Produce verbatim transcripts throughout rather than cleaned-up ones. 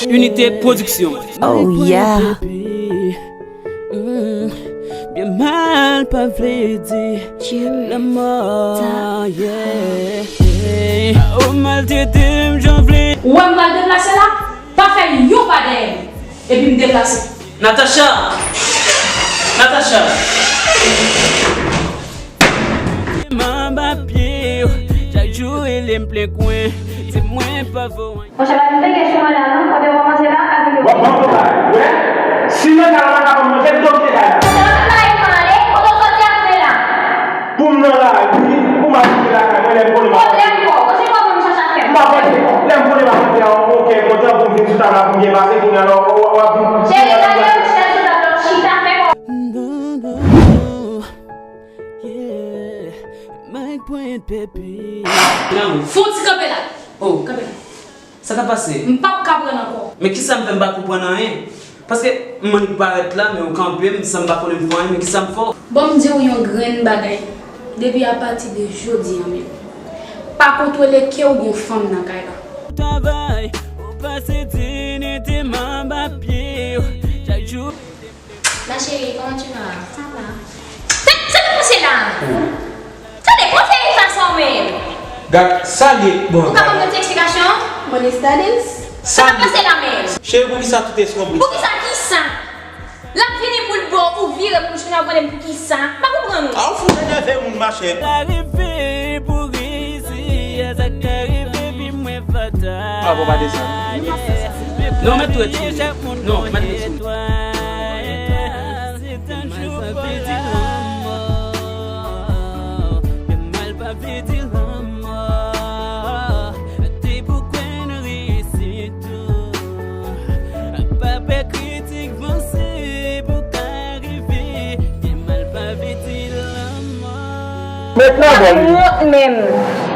Unité Production. Oh yeah. Byen mal pa vle di lanmò, yeah. Ou maltrete m jan w vle. Ou wè m pral deplase la, pa fè yon pa dèyè m, epi m deplase. Natacha! Natacha! Manba pye w, chak jou rele m plen kwen, di mwen pa vo anyen. Monchè, pa vin peye sou mwen la non, kote w kòmanse la, avèk yo. W ap ban m bagay, wè? Si mwen ta la, pa ka ban m manje, m te kite kay la. Kote w sot la, e pa ale, kote w soti apre la? Pou m nan lari, pou m al rive lakay mwen, lè m konnen m ap rantre. Pwoblèm kò, ou se kòman m chache a fè? M ap rantre, lè m konnen m ap rantre a, on kè kontan pou m vin sou tab la pou m byen pase, kounye a la, w ap vin. Cheri, gade yon chèz sou tab la, w chita fè kò. Non, non, non. Yeah, Mike Point Pepe. Fon ti kanpe la. Oh, kanpe la. Sa k ap pase? M p ap ka pran ankò. Men kisa m fè m pa konprann anyen? Paske m annik parèt la, men ou kanpe m san m pa konnen m fè anyen, men kisa m fè w? Bon, m di w yon grenn bagay. Depi apati de jodi a menm, pa kontwole ke w gen yon fanm nan kay la. Travay, ou pase dini te manba pye w. Chak jou. Ma chérie, comment tu vas? Ça va. Sa, sa k ap pase la? Tande, kote e sa sa w menm? Gad, sa l ye, bon, ou ka ban mwen ti eksplikasyon? Money studies? Sa k ap pase la menm? Cheri, poukisa tout eskonbrit sa? Poukisa kisa? L ap vini pou l bo, ou vire pou l chita, ou mande m poukisa? M pa konprann ou. A, ou fout enève moun, machè. Sa rive pou resi, sa ka rive pi mwen fatal. A, bon, pa desann. Non, mèt tou ret sou li. Non, mèt tou ret sou li. Met nan bon. Wont menm.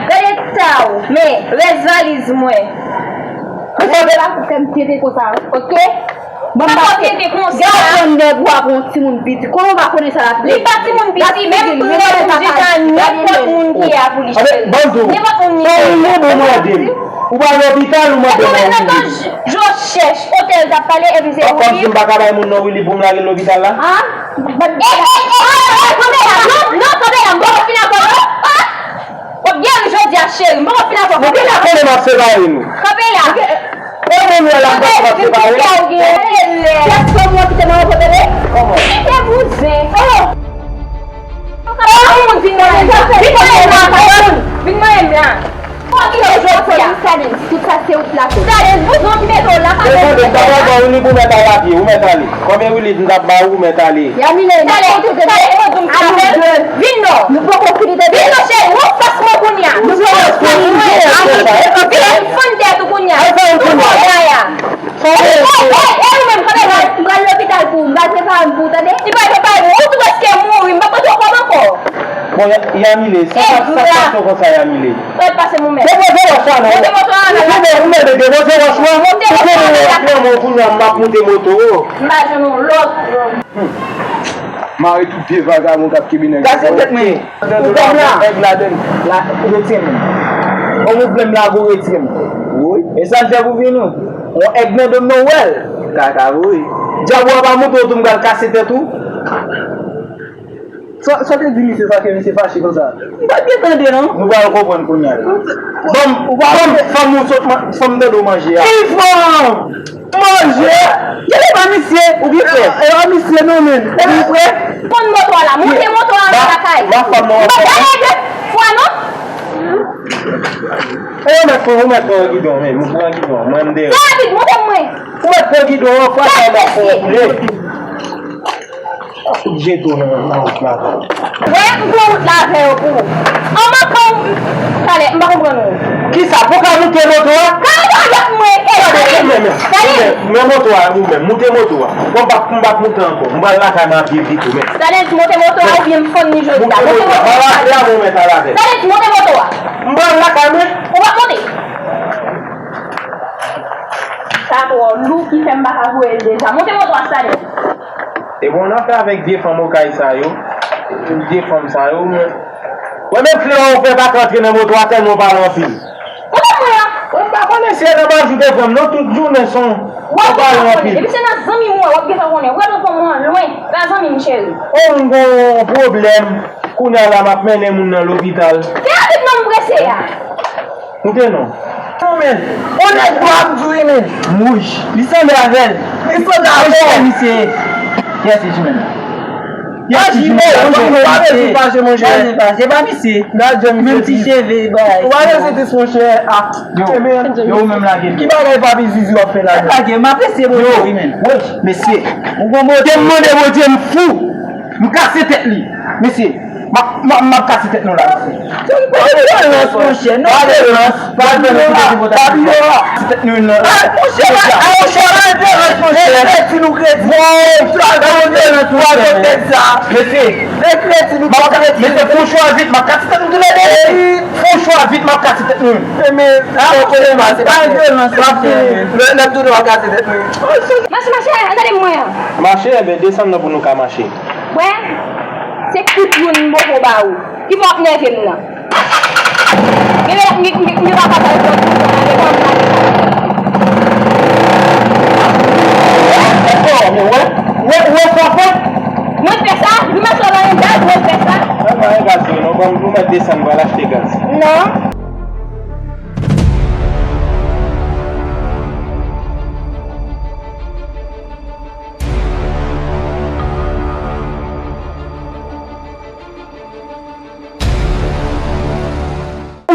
Gade ta w, men rès valiz mwen. Ou pa fè m tete konsa, oke? Ban m pase. Gad yon nèg w ap yon timoun piti. Konnen w pa konnen sa l ap vle. Li pa timoun piti, menm pou l jwenn nenpòt moun ki a pou li cheri. Nenpòt moun li cheri. Ou pa lopital, ou mande mwen. Yo chèch, kote l t ap pale, epi se ou ki. Kòmsi m pa ka bay moun non Willy pou m lage l lopital la? Ah? Eh, eh, eh, eh, eh, kanpe la, non, non, kanpe la, m poko fin avè w, non. Ah! W ap geri jodi a, cheri, m poko fin avè w, kanpe la. Depi la konnen m ap separe nou. Kanpe la. Konnen nou la m pa kapab separe. Kèt fanm ou kite mwen pote de. Kòman? Mete bouzen. Oh! Yon moun vin manyen m la. Vin manyen m la. Vin manyen m la. Fò ki yo jodi a. Tout sa se ou ki la fè. Gade, bouzen ki mete w la, pa fè. Desann, m ta pral ba w li pou mèt al apye, ou mèt ale. Konbyen Willy m t ap ba ou, ou mèt ale. Yamile, n ap konte de. Talè, talè, talè, vin non. Nou poko fini de. Vin non, cheri, ou fas mwen kounye a. Nou poko fini de. Vin, fann tèt ou kounye a. Ou kounye a. Sa w vle di? Ey, ey, ou menm, kanpe la. M pral lopital pou ou, m pral prepare m pou ou, tande? Li pral prepare m, ou tou prèske mouri, m p ap pote w kòb ankò. Bon, Ya-, Yamile, sa pa, sa pa fè konsa, Yamile. Pral pase mwen menm. Depoze wòch la non. Monte moto a la. Ou mèt, ou mèt depoze wòch la. Monte moto a la. Ou konnen w pran mwen kounye a, m ap monte moto. M pa jwenn yon lòt. Mare tout pye vagabon k ap kenbe nèg yo. Kase tèt mwen. Ou kòm la. Nèg ladann. La, retire m. Ou mouv menm la, ou retire m. Wi. E sa l fè pou vin ou? On èg nan do m nan, ou wè l? Kaka, wi. Dyab ou a pa montre w tou m pral kase tèt ou? Sa, sa w te di misye sa ke misye fache konsa? M pa t byen tande non. Nou pral konprann kounye a la. Ban m, ban m fanm ou sot, fanm tande w manje a. Ki fanm? Manje! Gade pa misye! Ou byen frè? E pa misye non menm. Ou byen frè? Konn moto a la, monte moto a la lakay. Ba fanm nan. M pa gade de fwa non. E ou mèt pran, ou mèt pran gidon, men, ou pran gidon, mwen m deyò. Fè rapid, monte mwen. Ou mèt pran gidon an, fwa sa w mèt pran koule. Fout jeto nan, nan wout la. Wè, m pran wout la avè yo pou ou. An manke w, talè, m pa konprann ou. Kisa, pou ka moute moto a? Ka moute avèk mwen, e, Salim, Salim. Men moto a, ou menm, moute moto a. Bon, m p ap, m p ap moute ankò. M pral lakay mwen a pye pito, men. Salim, monte moto a oubyen m fann li jodi a. Monte moto a. Talè, monte moto a. M pral lakay mwen. Ou p ap monte. Sa twò lou ki fè m pa ka voye l deja. Monte moto a, Salim. E bon, n ap fè avèk vye fanm okay sa yo. Vye fanm sa yo, men. Wè, men kle an ou fè pa ka antre nan moto a tèlman ou pale anpil. Kote mwen an? Mwen pa konnen si e nan baz ou te pran m, non, tout jounen son. W ap gentan konnen. Depi se nan zanmi m ou wè, w ap gentan konnen. Ou gentan pran mwen lwen. Pa zanmi m, cheri. Oh, m gon pwoblèm. Kounye a la, m ap mennen moun nan lopital. Fè rapid non, m prese a. Koute non. Non, men. On nèg bò ap di wi, men. M wouj. Li sanble avè l. Li sanble avè l. Misye. Kiyès li menm? Papi, oh, oh, oh, pa bezwen fache, monchè. Pa bezwen fache, pa misye. Gad jan misye tris. Menm ti cheve, bay. Ou pa bezwen tris, monchè. Ah, yo, yo, ou menm lage m. Ki bagay papi Zizi w ap fè la? Lage m, m apresye Bondye wi, men. Yo, mesye. Ou gon Bondye. Te m mande Bondye, m fou. M kase tèt li. Mesye, m ap, m ap, m ap kase tèt nou la, mesye. Pa vyolans, monchè, non vyolans. Pa vyolans, pa vyolans. Ti tèt nou nan. Monchè, pa vyolans, monchè. Kredi nou kredi. Bon, pa vyolans, monchè. Mesye, kredi nou pa kredi. Mesye, fè yon chwa vit, m ap kase tèt nou tou lè de. Fè yon chwa vit, m ap kase tèt nou. Men, pa vyolans, pa vyolans, monchè. Lè m tounen, w ap kase tèt nou. Mache, mache, ann tande mwen an. Mache, enben, desann nan pou nou ka mache. Wè, se kout youn m poko ba ou. Ki fè w ap nève m nan. Genlè m, m, m, m pa ka bay kòb pou sa, men kòm m pa gen sa. Wè, wè, wè sa fè. Mwen fè sa, nou mèt sou la yon gaz, mwen fè sa. Mwen pa gen gaz vre non, ban m, nou mèt desann, pral achte gaz. Non.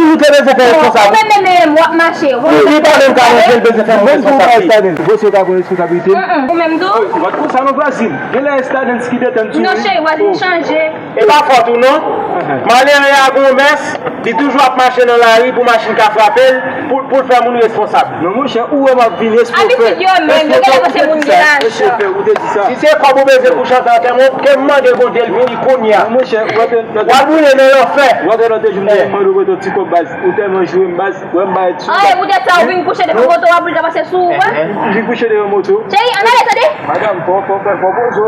Ou te bezwen fè responsab. Ou menm, menm, menm, w ap mache. Ou li pa menm ka manje, l bezwen fè responsab. Ou menm tou, ou pa Estadens. Ou panse w ka pran responsabilite? Mm, mm. Ou menm tou? Ou pa t konsa non, vwazin. Genlè Estadens ki detann sou ou. Non, cheri, vwazin chanje. E pa fòt ou non. Malere a gon mès, li toujou ap mache nan lari pou machin ka frape l, pou, pou l fè moun responsab. Non, monchè, ou wè m ap vin, espre w fè. Abitid yo menm, yo genlè panse moun gen lajan. Espre w fè, ou te di sa. Si se kòb ou bezwen pou chante antèman, ke m mande Bondye l vini kounye a. Non, monchè, w ap, w ap brile nan lanfè. W ap te jou m te mande w prete yon ti kòb baz, ou tèlman joure m baz, wè m bay ti. An, e poutèt sa, ou vin kouche devan moto, w ap brile pase sou ou, wè. Ou vin kouche devan moto. Cheri, ann ale, tande. Madanm, fò, fò, fò, fò poze w.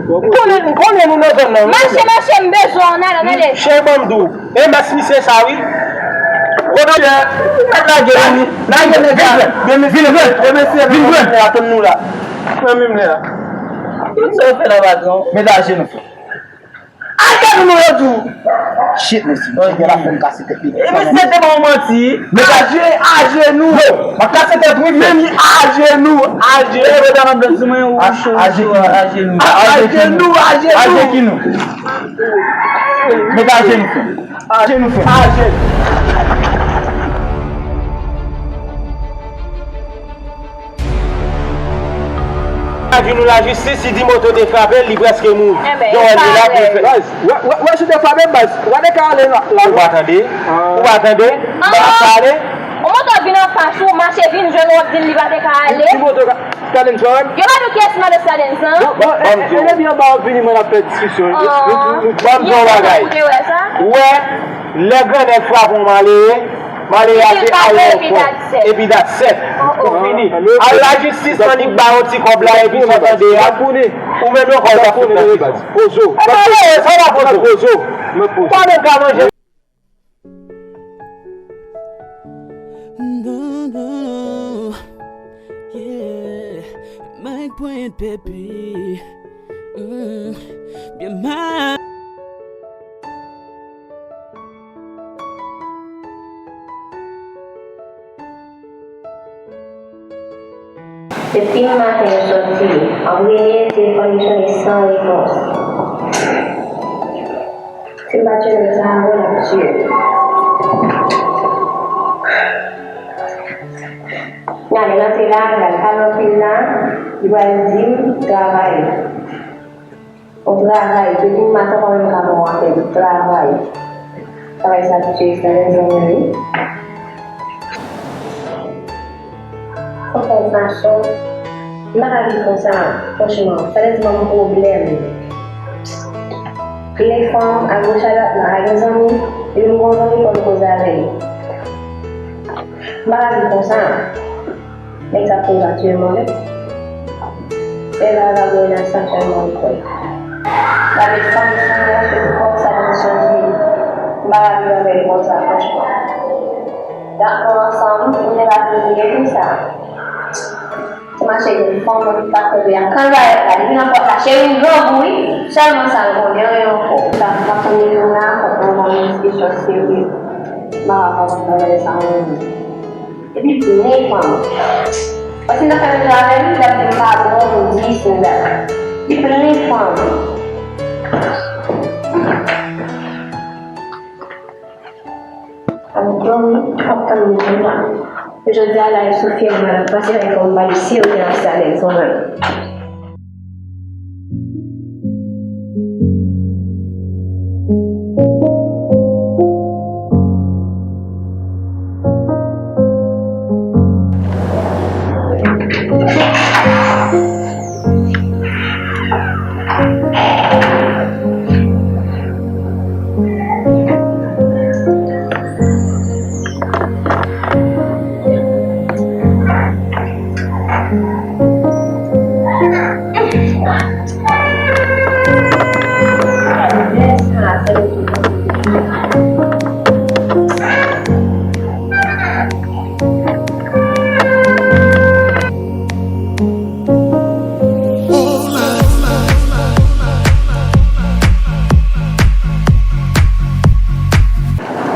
Fò poze w. M konnen, m konnen nou nan zòn nan, wi. Mache, mache, m bezwen w, ann ale, ann ale. Cheri, ban m di w. E mès misye sa wi. Kote w ye? Lage, lage, lage nèg la. Vin jwenn. Vin jwenn. Vin jwenn. Atann nou la. Nan menm lè a. Tout sa w fè la, patwon. Met ajenou, frè. Ajenou, yo di w. Shit, mesye. Misye gen la fè m kase tèt li. E misye te ba w manti. Met aje, ajenou. Yo, m ap kase tèt wi, frè. Men li ajenou, ajenou. Ajenou, ajenou. Ajenou, ajenou. Ajenou. Met ajenou, frè. Ajenou, frè. Ajenou. Anvi nou lajistis, li di moto te frape l, li prèske mouri. Enben, Joel te la pou l fè. Baz, wè, wè, wè, si te frape m, baz, ou pa te ka ale la, la. Ou pa tande? Ou pa tande? M pa t ap pale. Yon moto vin anfas ou, mache vin jwenn ou, w ap di l li pa te ka ale. Ki moto ka, Stadens pa wè m? Yo pa di w kiyès nan Stadens lan? Bon, bon, e, e, e, depi anba w ap vini, mwen ap fè diskisyon. Ban m di w yon bagay. Ou wè, lè grannèg frape yon malere, malere a se ayewopò. Epi dat sèt. Ou fini. Al lajistis, annik ba yo ti kòb la, epi sa tande a. Ou menm ankò, ou t ap fout nan ti baz. Pozo. E malere, sa w ap pozo? Pozo. Ou pa menm ka manje. Non, non, non. Yeah. Mike Point, baby. Mm. Byen mal. Depi maten yo sòti, m ap rele, telefòn li sonnen san repons. Si m pa tcheke sa, avè l ap tiye m. Gade, l antre lakay, pa gen anpil la, li pral di m travay. Yon travay, depi maten w pa menm ka pran yon apèl, travay. Travay sa ap tiye Stadens nan men wi. Fò fè yon fason. M pa ka viv konsa, franchman. Stadens ban m pwoblèm. Li fè m agoch adwat, m pa ka gen zanmi. Depi m gen yon zanmi, fò m koze avè li. M pa ka viv konsa. Nèg sa ap fin va tiye m wi. E vagabon nan sa sèlman li kwè. Gade fanm sa, se fòk sa vin chanje. M pa ka viv avè l konsa, franchman. N ap pran ansanm, nou te ka vin rete konsa. Mache gen fanm nan ki pa sanble ak kanzayèt la. Depi nan pòt la, cheri m grangou wi. Sèlman sa l konnen, anyen ankò. Sa, m ap tann li vin la, fòk mwen ba l yon diskisyon serye. M pa ka konprann bagay sa, mwen. Epi plen fanm. Paske nan fè menm jan avè m, l ap di m pa bon, pou di isi, m dat. Li plen fanm. Ann dòmi, w ap tann li vin la. Jodi a la, e sou fyèv mwen l ap pase, fòk m ba li serye nan sa lè l zonman.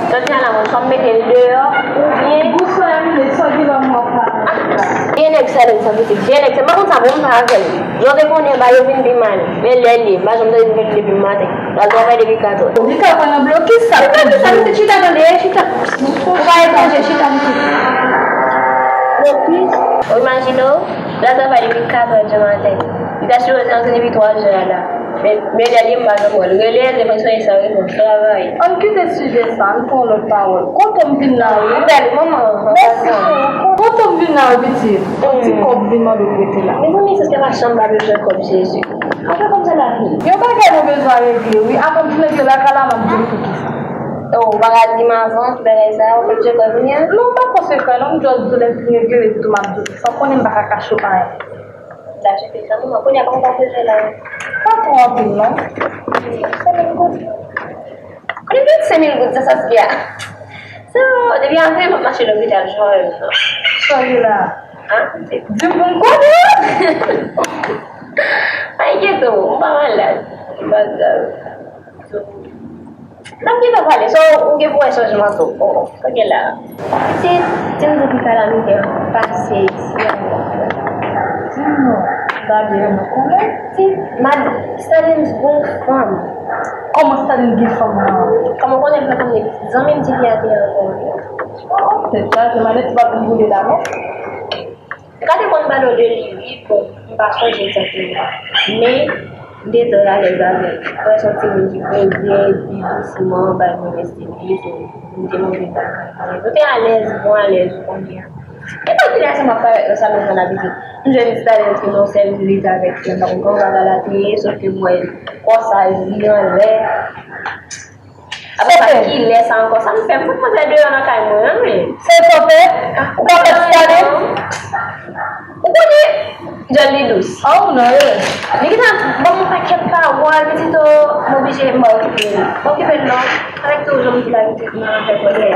Jodi a la, mwen, swa m mete l deyò, oubyen. Bonswa, M J, sòdi lòm w ap pale. Gen nèg sa, nèg sa, pitit. Gen nèg sa, m pa konn sa, bon, m pa avè l. Jan w te konnen, ba yo vin pi mal. Men lè l ye, m pa janm tande nouvèl li depi maten. L al travay depi katòz. Li ka pran nan blokis sa. Li pa di sa, misye chita tande, chita. Ou pa etranje, chita, misye. Blokis. Ou imajine w, l al travay depi katòz di maten. Li ta sipoze antre depi twazè a la. Men, men lè li m pa janm wè l. Rele, te fè sonnen san repons, travay. Ann kite sijè sa, ann pran lòt pawòl. Kontan m vin la wi. Bèl moman. Mèsi cheri. Kontan m vin la wi pitit. Yon ti kòb vin mande w prete la. Mezanmi, se pa chanm pa bezwen kòb Jezi. Anfen kòmsa lavi. Yon bagay mwen bezwen regle wi. Avan m fin regle lakay la, m ap di w poukisa. Oh, ou pa ka di m avan ki bagay sa, ou fè m sekrè kounye a? Non, m pa fè w sekrè non, m just di w lè m fin regle l epi tou m ap di w. San konnen m pa ka kache w anyen. Lache te san moman. Kounye a kòman w ap bezwen la? Pa twò anpil non. Senk mil goud. Kote w jwenn senk mil goud sa, Saskia? So, depi avril m ap mache lopital, jwenn non. Sa w ye la? Di m pou m konnen. Pa enkyete w, m pa malad. M pa grav. So, n ap gentan pale. So, ou gen pou wè chanjman tou. Oh, oh, sa gen la? Pitit, di m depi kalamite an pase isi a. Di m non, gade yon moun konnen. Pitit, mad-, Stalin gon fanm. Kòman Stalin gen fanm nan? Kòman w konnen m pa konnen? Zanmi m di li a te ankò wi. Oh, oh, se sa, se malè ti pa pou m boule la non. M ka te konn pale w de li wi, bon, m pa sonje egzakteman. Men, m te trè alèz avè l. Mwen se yon timoun ki poze, viv dousman, bay mwen respè, so, m te montre sa. Nou te alèz, bon alèz, ou konnen. E pa kilè sa m ap parèt nan salon fè la vizit. M jwenn Stalin ki nan sèvis avèk frè m, m pa konn kòman bagay la te ye, sòf ke m wè kòsaj li anlè. Apre sa, kilè sa ankò? Sa m fè? M fout manzè deyò nan kay mwen an, men. Se sa w fè? Ou pa fè ti kado? Ou konnen, dyòl li dous. Oh, non, e. Li gentan ban m yon pakèt pawòl, pitit o, m oblije m okipe l. M okipe l non. Avèk tou jan m di la, pitit mwen fè kòlè.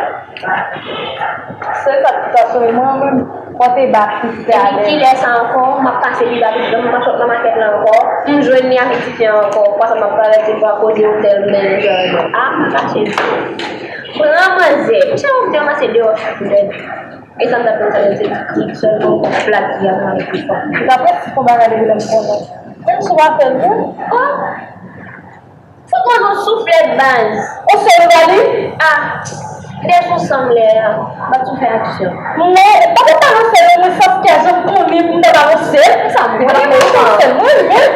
Se sa ki ta sove mwen menm. Pote ba pitit la. Epi kilè sa ankò, m ap pase li ba pitit la, m pa sot nan makèt la ankò. M jwenn li avèk ti fi a ankò. Fwa sa m ap parèt, se fwa kote otèl, men jan yo. A, m kache li. Pran manzè. Misye ap te ranmase deyò chak lè. E sa m t ap tann sa, se krik sèlman, plat ki ap mare pi fò. Sa prèske fon bagay depi lè m konnen. Menm si w pa fè l tou. Fout mwen yon souflèt baz. Ou sèl ou ba li? Ah, m te sou sanm lè a. M pa t sou fè aksyon. Non, pa t balanse non, mwen santi a jan m konnen pou m ta balanse. Sa m konnen, mwen santi mwen menm.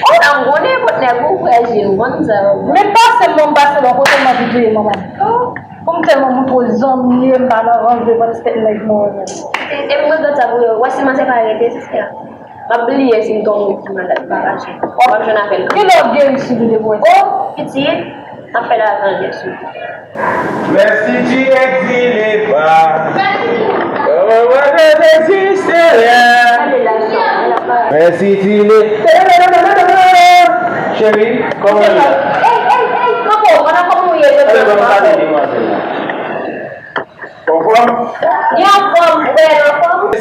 Oh, sa m konnen, kot nèg ou frè je ou, konn sa. Men pase m non, m pase bò kote m anvi touye manman. Oh, pou m tèlman montre w zanmi m ye, m pa nan ranje pran ti tèt nèg mwen menm. E, e m regrèt sa pou yo. Wè si manzè pa rete, se sa. M ap bliye si m tonbe ki malad, m pa kache. W ap jwenn avè l. Kilè w ap geri sou li depi w wè sa? Oh, pitit, m ap fè lajan lè sou li. Mèsi G X di lepa. Mèsi G X. Cheri, kòman w ye? Ey, ey, ey, kanpe w, pandan kòman w ye? Anfòm? Li anfòm, ou wè l anfòm?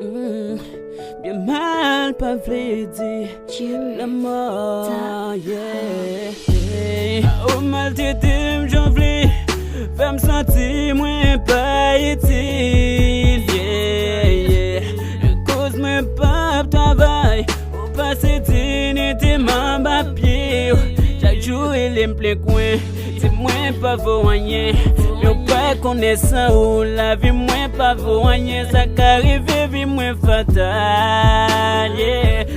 Mm, byen mal pa vle di lanmò, yeah. Ou maltrete m jan w vle, fè m santi mwen pa itil, yeah, yeah. Koz mwen p ap travay, ou pase diyite m anba pye w. Chak jou rele m plen kwen, di mwen pa vo anyen. Men w pa konnen san ou lavi mwen pa vo anyen. Sa ka rive vi mwen fatal, yeah.